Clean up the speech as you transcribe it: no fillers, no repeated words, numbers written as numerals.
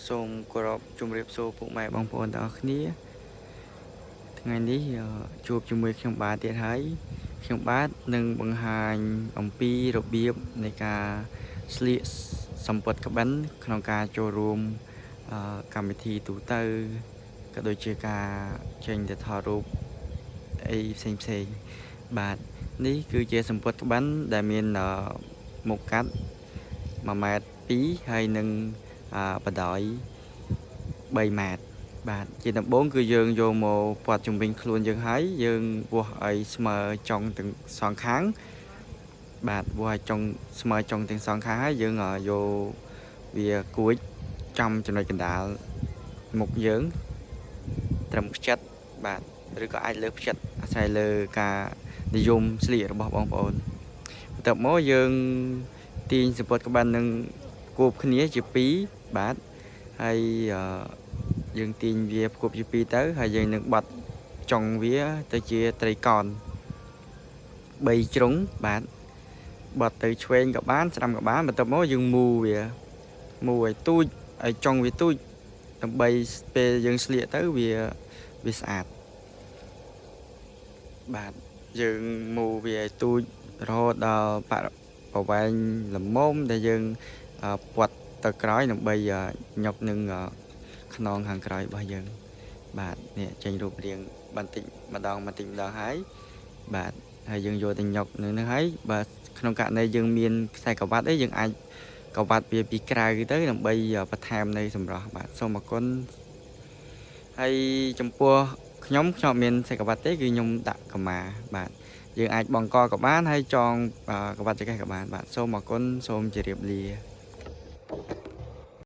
សូមគោរពជម្រាបសួរពុកម៉ែបងប្អូនទាំងអស់គ្នាថ្ងៃនេះជួបជាមួយខ្ញុំបាទទៀតហើយខ្ញុំបាទនឹងបង្ហាញអំពីរបៀបនៃការស្លៀកសំពត់ក្បិនក្នុងការចូលរួមកម្មវិធីទូទៅក៏ដូចជាការចេញទៅថតរូបអីផ្សេងផ្សេងៗបាទនេះគឺជាសំពត់ក្បិនដែលមានមុខកាត់1ម៉ែត្រ2ហើយនឹងបណ្ដោយ3ម៉ែត្របាទជាដំបូងគឺយើងយកមកព័ទ្ធជំវិញខ្លួនយើងហើយយើងវាស់ឲ្យស្មើចុងទាំងសងខាងបាទវាស់ឲ្យចុងស្មើចុងទាំងសងខាងហើយយើងយកវាគួចចំចំណុចកណ្ដាលមុខយើងត្រឹមផ្ចិតបាទឬក៏អាចលើផ្ចិតអាស្រ័យលើការនិយមស្លៀករបស់បងប្អូនបន្ទាប់មកយើងទាញសំពត់ក្បិននឹងគួបគ្នាជា2បាទហើយយើងទាញវាផ្គប់ជា2ទៅហើយយើងនឹងបត់ចុងវាទៅជាត្រីកោណ3ជ្រុងបាទបត់ទៅឆ្វេងក៏បានស្ដាំក៏បានបន្ទាប់មកយើងមូវាមូឲ្យទូចឲ្យចុងវាទូចដើម្បីពេលយើងស្លៀកទៅវាវាស្អាតបាទយើងមូវាឲ្យទូចរហូតដល់បរិប្រវែងល្មមដែលយើងពាត់ទៅក្រោយដើម្បីញុកនឹងខ្នងខាងក្រោយរបស់យើងបាទនេះចេញរូបរាងបន្តិចម្ដងបន្តិចម្ដងហើយបាទហើយយើងយកទៅញុកនឹងហ្នឹងហើយបើក្នុងករណីយើងមានខ្សែក្រវ៉ាត់អីយើងអាចក្រវ៉ាត់វាពីក្រៅទៅដើម្បីបន្ថែមនៃសម្រស់បាទសូមអរគុណហើយចំពោះខ្ញុំខ្ញុំអត់មានខ្សែក្រវ៉ាត់ទេគឺខ្ញុំដាក់កម្មាបាទយើងអាចបង់កក៏បានហើយចងក្រវ៉ាត់ចង្កេះក៏បានបាទសូមអរគុណសូមជម្រាបលា។